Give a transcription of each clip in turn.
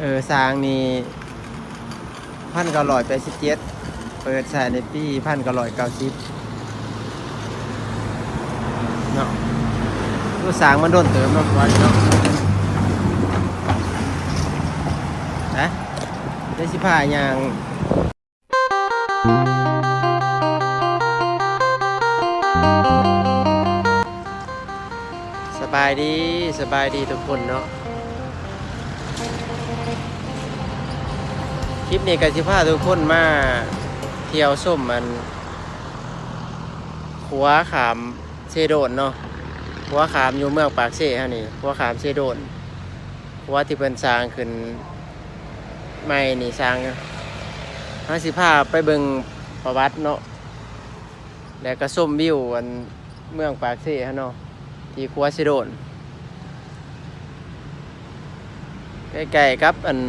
ເອີ ສ້າງນີ້ ພັນເກົ້າຮ້ອຍແປດສິບເຈັດ ເປີດໃຊ້ໃນປີພັນເກົ້າຮ້ອຍເກົ້າສິບເນາະ. ໂອ້ ສ້າງມາດົນເຕີບເນາະ ວ່າເນາະ. ໄປ ດຽວຊິພາຍ່າງ ສະບາຍດີ ສະບາຍດີທຸກຄົນເນາະ. ຄລິບນີ້ກໍຊິພາທຸກຄົນມາທ່ຽວຊົມອັນ ຂົວຂ້າມເຊໂດນເນາະ, ຂົວຂ້າມຢູ່ເມືອງປາກເຊເຮົານີ້, ຂົວຂ້າມເຊໂດນ, ຂົວທີ່ເພິ່ນສ້າງຂຶ້ນໃໝ່ນີ້ ສ້າງ ເຮົາຊິພາໄປເບິ່ງປະຫວັດເນາະ ແລ້ວກໍຊົມວິວອັນເມືອງປາກເຊເຮົາເນາະ ທີ່ຂົວເຊໂດນ ໃກ້ໆກັບອັນ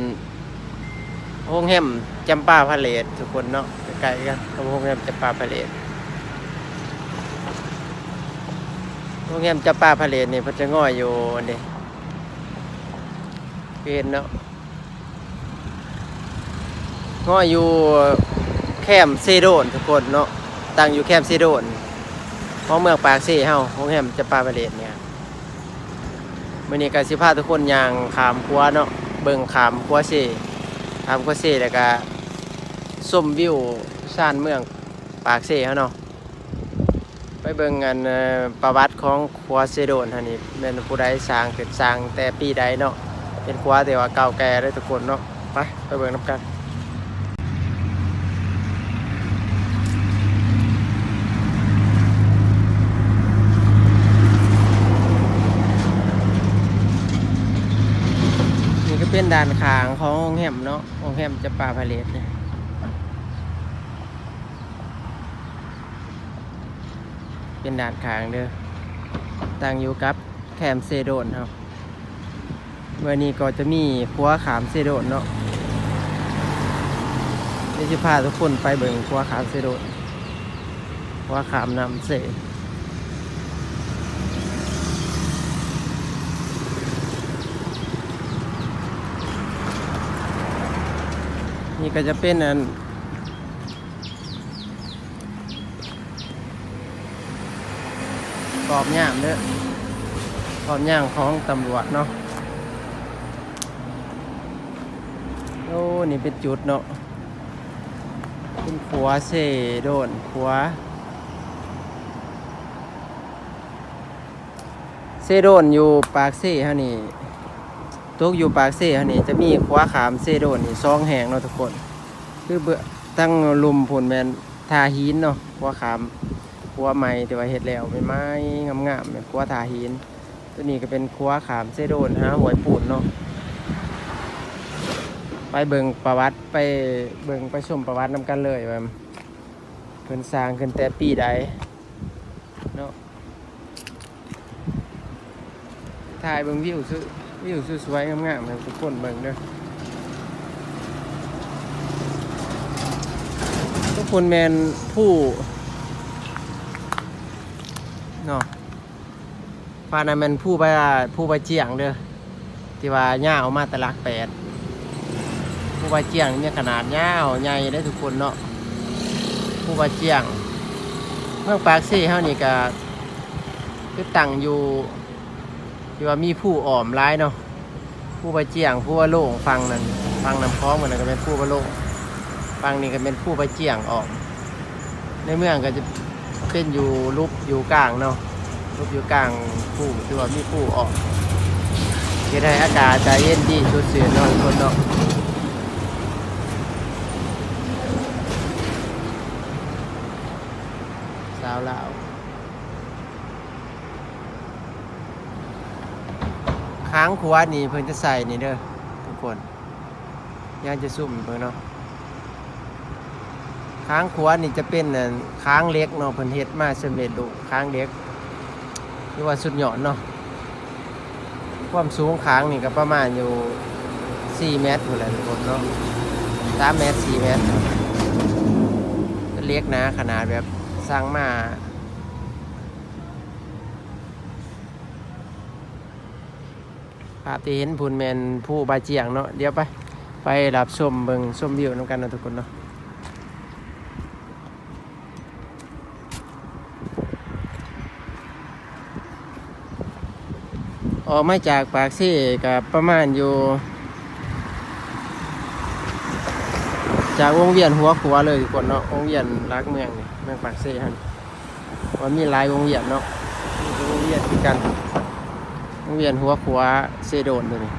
ໂຮງແຮມຈຳປາພາເລດທຸກຄົນເນາະ, ໃກ້ໆກັນກັບໂຮງແຮມຈຳປາພາເລດ. ໂຮງແຮມຈຳປາພາເລດນີ້ເພິ່ນຈະງອຍຢູ່ອັນນີ້ ເຫັນເນາະ. ງອຍຢູ່ແຄມເຊໂດນທຸກຄົນເນາະ, ຕັ້ງຢູ່ແຄມເຊໂດນຂອງເມືອງປາກເຊເຮົາ, ໂຮງແຮມຈຳປາພາເລດນີ້. ມື້ນີ້ກໍຊິພາທຸກຄົນຍ່າງຂ້າມຂົວເນາະ, ເບິ່ງຂ້າມຂົວເຊ, ຂ້າມຂົວເຊ ແລ້ວກໍຊົມວິວຊານເມືອງປາກເຊເຮົາເນາະ. ໄປເບິ່ງອັນ ເອີ ປະຫວັດຂອງຂົວເຊໂດນຫັ້ນນີ້ ແມ່ນຜູ້ໃດສ້າງຂຶ້ນ, ສ້າງແຕ່ປີໃດເນາະ, ເປັນຂົວທີ່ວ່າເກົ່າແກ່ເດ້ທຸກຄົນເນາະ. ໄປ ໄປເບິ່ງນຳກັນ. ນີ້ກໍເປັນດ້ານຂ້າງຂອງໂຮງແຮມເນາະ, ໂຮງແຮມຈຳປາພາເລດນີ້. ເປັນດ້ານຂ້າງເດີ, ຕັ້ງຢູ່ກັບແຄມເຊໂດນເຮົາ. ເມື່ອນີ້ກໍຈະມີຂົວຂ້າມເຊໂດນເນາະ, ດຽວຊິພາທຸກຄົນໄປເບິ່ງຂົວຂ້າມເຊໂດນ, ຂົວຂ້າມນ້ຳເຊ. ນີ້ກໍຈະເປັນອັນ ກອບຍາມເດີ, ກອບຍາມຂອງຕຳຫຼວດເນາະ. ໂອ້ ນີ້ເປັນຈຸດເນາະ, ເປັນຂົວເຊໂດນ, ຂົວເຊໂດນຢູ່ປາກເຊເຮົານີ້, ຕົກຢູ່ປາກເຊເຮົານີ້ ຈະມີຂົວຂ້າມເຊໂດນນີ້ສອງແຫ່ງເນາະທຸກຄົນ. ຄືເບື້ອງທາງລຸ່ມພຸ້ນແມ່ນທ່າຫີນເນາະ, ຂົວຂ້າມ, ຂົວໃໝ່ທີ່ວ່າເຮັດແລ້ວໃໝ່ໆ ງາມໆ ແມ່ນຂົວທ່າຫີນ. ຕົວນີ້ກໍເປັນຂົວຂ້າມເຊໂດນຫາຫ້ວຍປູນເນາະ. ໄປເບິ່ງປະຫວັດ, ໄປເບິ່ງ, ໄປຊົມປະຫວັດນຳກັນເລີຍວ່າເພິ່ນສ້າງຂຶ້ນແຕ່ປີໃດເນາະ. ຖ່າຍເບິ່ງວິວ ວິວສວຍໆ ງາມໆ ໃຫ້ທຸກຄົນເບິ່ງເດີ. ທຸກຄົນແມ່ນພູເນາະ, ພານນັ້ນແມ່ນພູບາ, ພູບາຈຽງເດີ. ທີ່ວ່າຍາວມາແຕ່ຫຼັກແປດ. ພູບາຈຽງນີ້ມີຂະໜາດຍາວໃຫຍ່ເດ້ທຸກຄົນເນາະ, ພູບາຈຽງ. ເມືອງປາກເຊເຮົານີ້ກະຄືຕັ້ງຢູ່ທີ່ວ່າມີພູອ້ອມຫຼາຍເນາະ, ພູບາຈຽງ, ພູວາໂລງ, ຝັ່ງນັ້ນ, ຝັ່ງນ້ຳຂອງ ມັນກະແມ່ນພູວາໂລງ, ຝັ່ງນີ້ກະແມ່ນພູບາຈຽງອ້ອມ. ໃນເມືອງກໍຈະເປັນຢູ່ຫຼຸບຢູ່ກາງເນາະ, ຫຼຸບຢູ່ກາງພູ ຖືວ່າມີພູອອກ, ເຮັດໃຫ້ອາກາດຈະເຢັນດີສົດຊື່ນເນາະທຸກຄົນເນາະ. ສາວລາວ ຄາງຂົວນີ້ເພິ່ນຈະໃສ່ນີ້ເດີທຸກຄົນ. ຢາກຈະຊູມໃຫ້ເບິ່ງເນາະ, ຄາງຂົວນີ້ຈະເປັນ ອັນ ຄາງເຫຼັກເນາະ, ເພິ່ນເຮັດມາສຳເລັດຮູບ ຄາງເຫຼັກ ຖືວ່າສຸດຍອດເນາະ. ຄວາມສູງຄາງນີ້ກໍປະມານຢູ່ສີ່ແມັດພຸ້ນແຫຼະທຸກຄົນເນາະ, ສາມແມັດ ສີ່ແມັດ. ເປັນເຫຼັກໜາຂະໜາດແບບສັ່ງມາ ພາບທີ່ເຫັນພຸ້ນແມ່ນພູບາຈຽງເນາະ. ດຽວໄປ ໄປຮັບຊົມເບິ່ງ ຊົມວິວນຳກັນເນາະທຸກຄົນເນາະ. ອອກມາຈາກປາກເຊກະປະມານຢູ່ ຈາກວົງວຽນຫົວຂົວເລີຍທຸກຄົນເນາະ, ວົງວຽນຫຼັກເມືອງນີ້ ເມືອງປາກເຊຫັ້ນ. ວ່າມີຫຼາຍວົງວຽນເນາະ, ມີແຕ່ວົງວຽນຄືກັນ, ວົງວຽນຫົວຂົວເຊໂດນໂຕນີ້.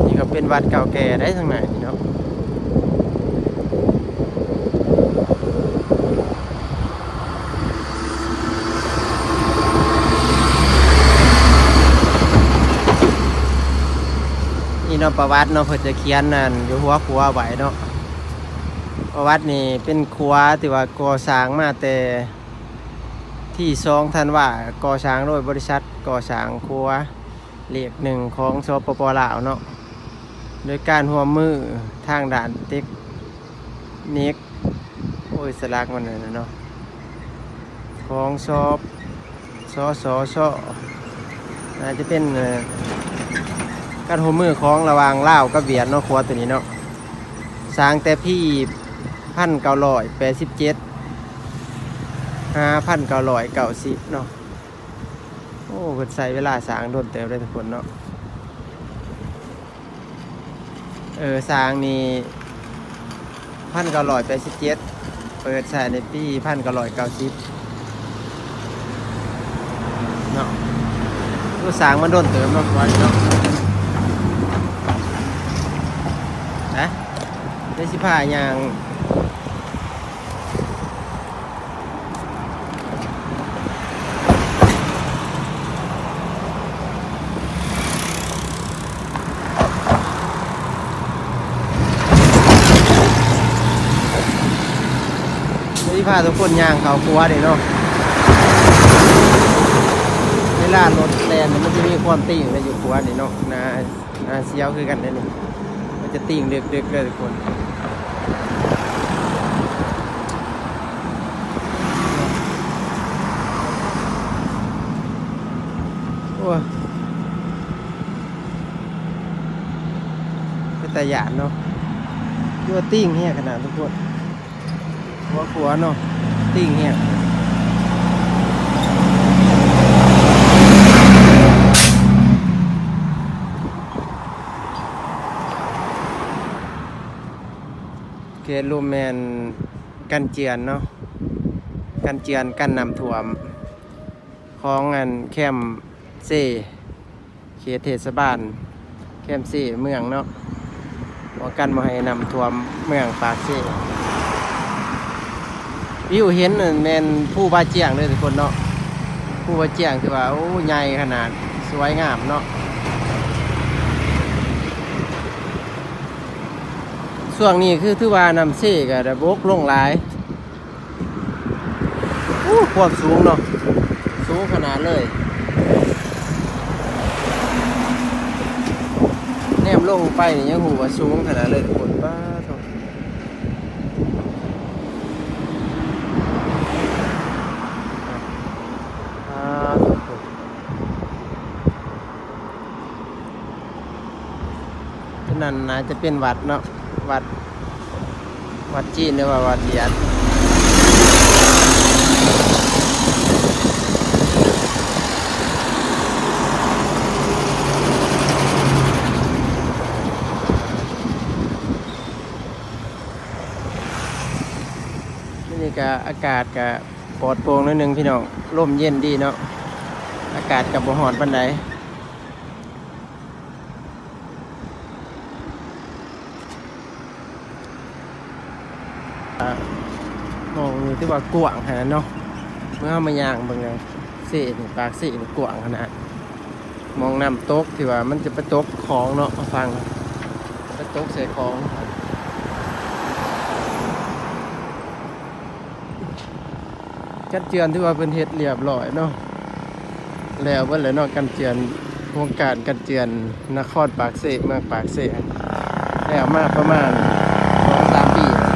ນີ້ກໍເປັນວັດເກົ່າແກ່ໄດ໋ທາງໃນນີ້ເນາະ. ນີ້ເນາະ ປະຫວັດເນາະ ເພິ່ນຈະຂຽນນັ້ນຢູ່ຫົວຂົວໄວ້ເນາະ. ປະຫວັດນີ້ເປັນຂົວທີ່ວ່າກໍ່ສ້າງມາແຕ່ທີສອງທັນວາ, ກໍ່ສ້າງໂດຍບໍລິສັດກໍ່ສ້າງຂົວ ເລກໜຶ່ງຂອງ ສປປ ລາວເນາະ, ໂດຍການຮ່ວມມືທາງດ້ານເຕັກນິກ, ໂອ້ຍ ສະຫຼັກມັນນັ້ນນະເນາະ, ຂອງ ສ ສສຊ ອາດຈະເປັນ ເອີ ການຮ່ວມມືຂອງລະຫວ່າງລາວກັບຫວຽດເນາະ, ຂົວໂຕນີ້ເນາະ. ສ້າງແຕ່ປີພັນເກົ້າຮ້ອຍແປດສິບເຈັດ ຫາພັນເກົ້າຮ້ອຍເກົ້າສິບເນາະ. ໂອ້ ເພິ່ນໃຊ້ເວລາສ້າງດົນເຕີບເດ້ທຸກຄົນເນາະ. ເອີ ສ້າງນີ້ພັນເກົ້າຮ້ອຍແປດສິບເຈັດ ເປີດໃຊ້ໃນປີພັນເກົ້າຮ້ອຍເກົ້າສິບເນາະ. ໂອ້ ສ້າງມາດົນເຕີບເນາະ ວ່າເນາະ. ນະ ເດີຊິພາຍ່າງ ຊິພາທຸກຄົນຍ່າງເຂົ້າຂົວນີ້ເນາະ. ເວລາລົດແລ່ນມັນຈະມີຄວາມຕີ້ງຢູ່ຂົວນີ້ເນາະ ນາ ໜ້າສຽວຄືກັນເດ້ນີ້, ມັນຈະຕິ່ງເດິກໆເດີທຸກຄົນ. ໂອ້ຍ ເປັນຕາຢ້ານເນາະ, ຄືວ່າຕິ່ງແຮງຂະໜາດທຸກຄົນ. ຫົວຂົວເນາະ ຕິ່ງແຮງ. ເຂດລຸ່ມແມ່ນກັນເຈື່ອນເນາະ, ກັນເຈື່ອນ ກັນນ້ຳຖ້ວມ ຂອງອັນແຄມເຊ ເຂດເທດສະບານແຄມເຊເມືອງເນາະ, ປ້ອງກັນບໍ່ໃຫ້ນ້ຳຖ້ວມເມືອງປາກເຊ. ວິວເຫັນນັ້ນແມ່ນພູບາຈຽງເດີທຸກຄົນເນາະ, ພູບາຈຽງທີ່ວ່າ ໂອ້ ໃຫຍ່ຂະໜາດ ສວຍງາມເນາະ. ຊ່ວງນີ້ຄືຖືວ່ານ້ຳເຊກໍໄດ້ບົກລົງຫຼາຍ. ໂອ້ ຄວາມສູງເນາະ ສູງຂະໜາດເລີຍ, ແນມລົງໄປນີ້ຍັງຮູ້ວ່າສູງຂະໜາດເລີຍທຸກຄົນ. ປາດໂທ້ ປາດໂທ້. ອັນນັ້ນໜ້າຈະເປັນວັດເນາະ ວັດ ວັດຈີນ ຫຼືວ່າວັດຫວຽດ. ມື້ນີ້ກະອາກາດກະປອດໂປ່ງໜ້ອຍໜຶ່ງພີ່ນ້ອງ, ລົມເຢັນດີເນາະ, ອາກາດກະບໍ່ຮ້ອນປານໃດ. ອ່າ ໝ່ອງນີ້ຖືວ່າກວ້າງຂະໜາດເນາະ, ເມື່ອເຮົາມາຍ່າງເບິ່ງເດ້ ເຊນີ້ ປາກເຊນີ້ກວ້າງຂະໜາດ, ໝ່ອງນ້ຳຕົກທີ່ວ່າມັນຈະໄປຕົກຂອງເນາະ ຝັ່ງ ໄປຕົກໃສ່ຂອງ. ກັນເຈື່ອນຖືວ່າເພິ່ນເຮັດລຽບລ້ອຍເນາະ, ແລ້ວເບິດແລ້ວເນາະ ກັນເຈື່ອນ, ໂຄງການກັນເຈື່ອນນະຄອນປາກເຊ ເມືອງປາກເຊ ແລ້ວມາປະມານສອງສາມປີແລ້ວ.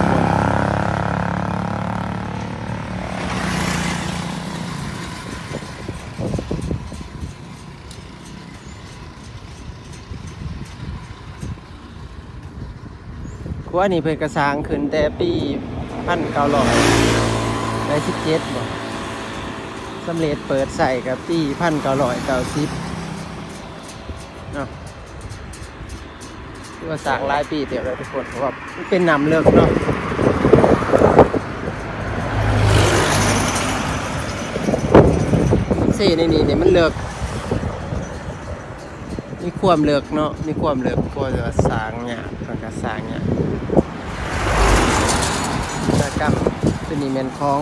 ວ່ານີ້ເພິ່ນກະສ້າງຂຶ້ນແຕ່ປີພັນເກົ້າຮ້ອຍແປດສິບເຈັດບໍ ສຳເລັດເປີດໃຊ້ກະປີພັນເກົ້າຮ້ອຍເກົ້າສິບເນາະ. ຖືວ່າສ້າງຫຼາຍປີເຕີບແລ້ວທຸກຄົນ ເພາະວ່າມັນເປັນນ້ຳເລິກເນາະ. ເຊໃນນີ້ນີ້ມັນເລິກ ມີຄວາມເລິກເນາະ ມີຄວາມເລິກ ເພາະວ່າສ້າງຍາກ ເພິ່ນກະສ້າງຍາກ ອຸດສາຫະກຳ. ໂຕນີ້ແມ່ນຂອງ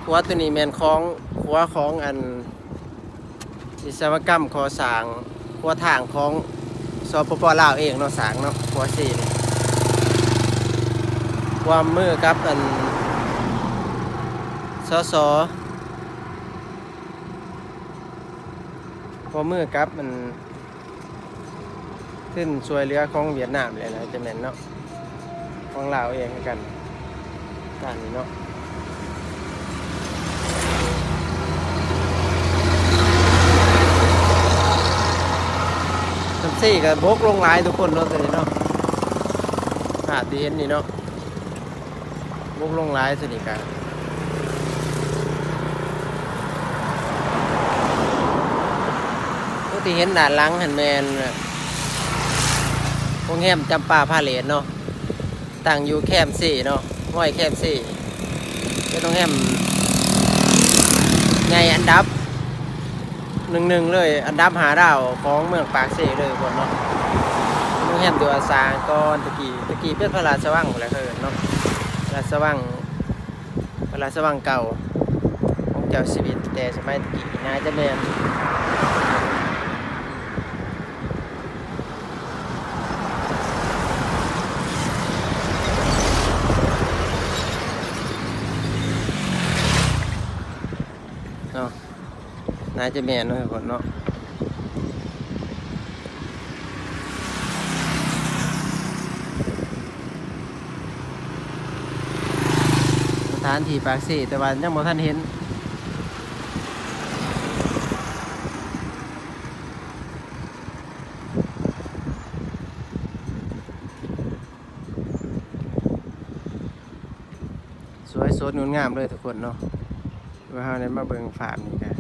ຂົວໂຕນີ້ແມ່ນຂອງ ຂົວຂອງອັນ ວິສະວະກຳກໍ່ສ້າງຂົວທາງຂອງ ສປປ ລາວເອງເນາະ ສ້າງເນາະ ຂົວເຊນີ້ ຮ່ວມມືກັບອັນ ສສ ຮ່ວມມືກັບອັນ ທຶນຊ່ວຍເຫຼືອຂອງຫວຽດນາມແຫຼະ ໜ້າຈະແມ່ນເນາະ ຂອງລາວເອງຄືກັນ ດ້ານນີ້ເນາະ. ນ້ຳເຊກະບົກລົງຫຼາຍທຸກຄົນເນາະ ໂຕນີ້ເນາະ ພາບທີ່ເຫັນນີ້ເນາະ. ບົກລົງຫຼາຍ ໂຕນີ້ກະ ໂຕທີ່ເຫັນດ້ານຫຼັງຫັ້ນແມ່ນໂຮງແຮມຈຳປາພາເລດເນາະ ຕັ້ງຢູ່ແຄມເຊເນາະ ຮອຍແຄມເຊ ເປັນໂຮງແຮມໃຫຍ່ອັນດັບ ໜຶ່ງໜຶ່ງເລີຍ ອັນດັບຫ້າດາວຂອງເມືອງປາກເຊເລີຍພຸ້ນເນາະ. ໂຮງແຮມທີ່ວ່າສ້າງກ່ອນແຕ່ກີ້ ແຕ່ກີ້ເປັນພະລາຊະວັງພຸ້ນແຫຼະ ເຂົາເອີ້ນເນາະ ພະລາຊະວັງ ພະລາຊະວັງເກົ່າຂອງເຈົ້າຊີວິດແຕ່ສະໄໝແຕ່ກີ້ ໜ້າຈະແມ່ນ ເນາະ ໜ້າຈະແມ່ນເນາະ ທຸກຄົນເນາະ. ສະຖານທີ່ປາກເຊ ແຕ່ວ່າຍັງບໍ່ທັນເຫັນ. ສວຍສົດງົດງາມເລີຍທຸກຄົນເນາະ ວ່າເຮົາໄດ້ມາເບິ່ງພາບນີ້ກະ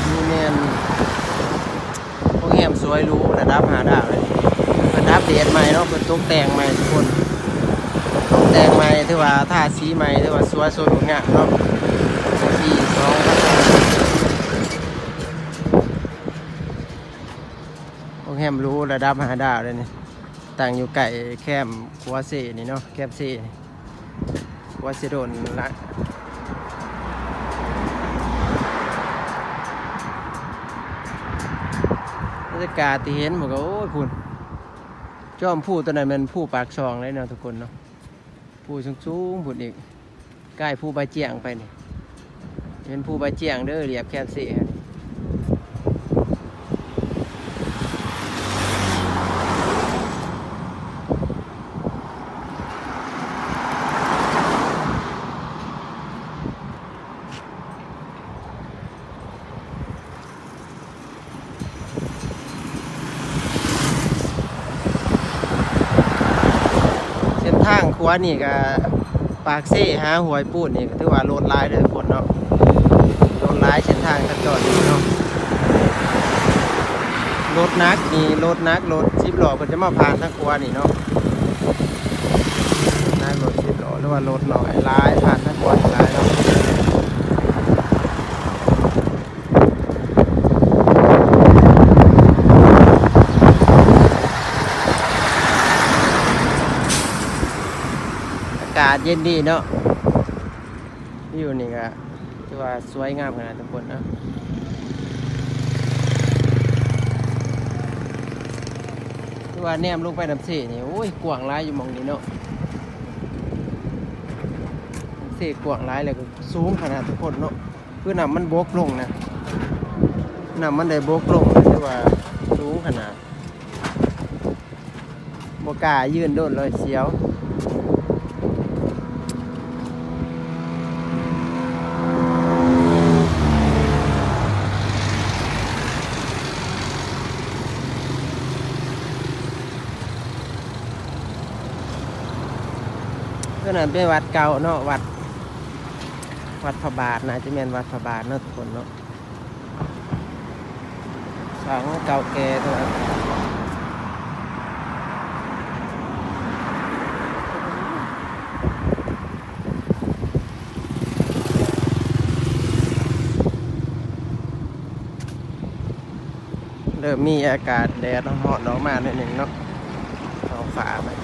ນີ້ແມ່ນ ໂຮງແຮມສວຍຫຼູລະດັບຫ້າດາວເລີຍ. ເພິ່ນອັບເດດໃໝ່ເນາະ ເພິ່ນຕົກແຕ່ງໃໝ່ທຸກຄົນ ຕົກແຕ່ງໃໝ່ ຖືວ່າທາສີໃໝ່ ຖືວ່າສວຍສົດງົດງາມເນາະ. ປີສອງພັນ ໂຮງແຮມຫຼູລະດັບຫ້າດາວເລີຍນີ້ ຕັ້ງຢູ່ໃກ້ແຄມຂົວເຊນີ້ເນາະ ແຄມເຊນີ້ ຂົວເຊໂດນລະ. ບັນຍາກາດທີ່ເຫັນມັນກະ ໂອ້ຍ ພຸ້ນ ຈອມພູໂຕນັ້ນແມ່ນພູປາກຊ່ອງເລີຍເນາະທຸກຄົນເນາະ ພູສູງໆພຸ້ນອີກ ກາຍພູບາຈຽງໄປນີ້ ເຫັນພູບາຈຽງເດີ ລຽບແຄມເຊຫັ້ນນີ້. ເສັ້ນທາງຂົວນີ້ກະ ປາກເຊຫາຫ້ວຍປູນນີ້ກະຖືວ່າລົດຫຼາຍເດີຄົນເນາະ ລົດຫຼາຍ ເສັ້ນທາງສັນຈອນນີ້ເນາະ. ລົດໜັກນີ້ ລົດໜັກ ລົດສິບລໍ້ເພິ່ນຈະມາຜ່ານທາງຂົວນີ້ເນາະ ໜັກລົດສິບລໍ້ ຫຼືວ່າລົດນ້ອຍຫຼາຍ ຜ່ານທາງຂົວນີ້ຫຼາຍເນາະ. ເຢັນດີເນາະ ວິວນີ້ກະຖືວ່າສວຍງາມຂະໜາດທຸກຄົນເນາະ ຄືວ່າແນມລົງໄປນ້ຳເຊນີ້ ໂອ້ຍ ກວ້າງຫຼາຍຢູ່ໝ່ອງນີ້ເນາະ ນ້ຳເຊກວ້າງຫຼາຍ ແລ້ວກໍສູງຂະໜາດທຸກຄົນເນາະ ຄືນ້ຳມັນບົກລົງນະ ນ້ຳມັນໄດ້ບົກລົງ ຖືວ່າສູງຂະໜາດ ບໍ່ກ້າຢືນໂດນເລີຍ ສຽວ. ຕົວນັ້ນເປັນວັດເກົ່າເນາະ ວັດ ວັດພະບາດ ໜ້າຈະແມ່ນວັດພະບາດເນາະທຸກຄົນເນາະ. ສັງເກົ່າແກ່ເທົ່ານັ້ນ ເລີ່ມມີອາກາດແດດຮ້ອນໆອອກມາໜ້ອຍໜຶ່ງເນາະ ທ້ອງຟ້າມັນ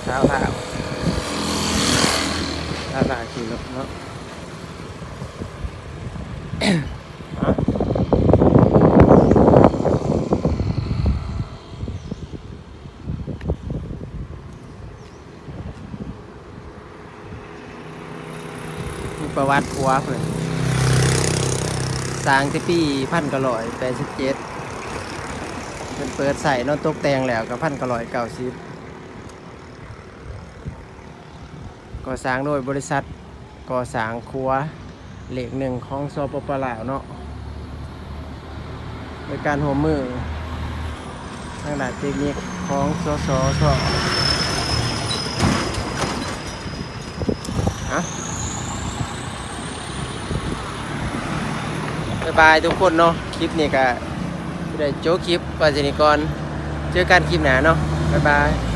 ຊາວລາວ ຊາວລາວຂີ່ລົດເນາະ. ມີປະຫວັດຂົວເພິ່ນ ສ້າງແຕ່ປີພັນເກົ້າຮ້ອຍແປດສິບເຈັດ ເພິ່ນເປີດໃຊ້ເນາະ ຕົກແຕ່ງແລ້ວກໍພັນເກົ້າຮ້ອຍເກົ້າສິບ ກໍ່ສ້າງໂດຍບໍລິສັດ ກໍ່ສ້າງຂົວເລກໜຶ່ງຂອງ ສປປ ລາວເນາະ ໂດຍການຮ່ວມມືທາງດ້ານເຕັກນິກຂອງ ສສຊ. ບາຍບາຍທຸກຄົນເນາະ ຄລິບນີ້ກະໄດ້ຈົບຄລິບໄວ້ສ່ຳນີ້ກ່ອນ ເຈີກັນຄລິບໜ້າເນາະ ບາຍບາຍ.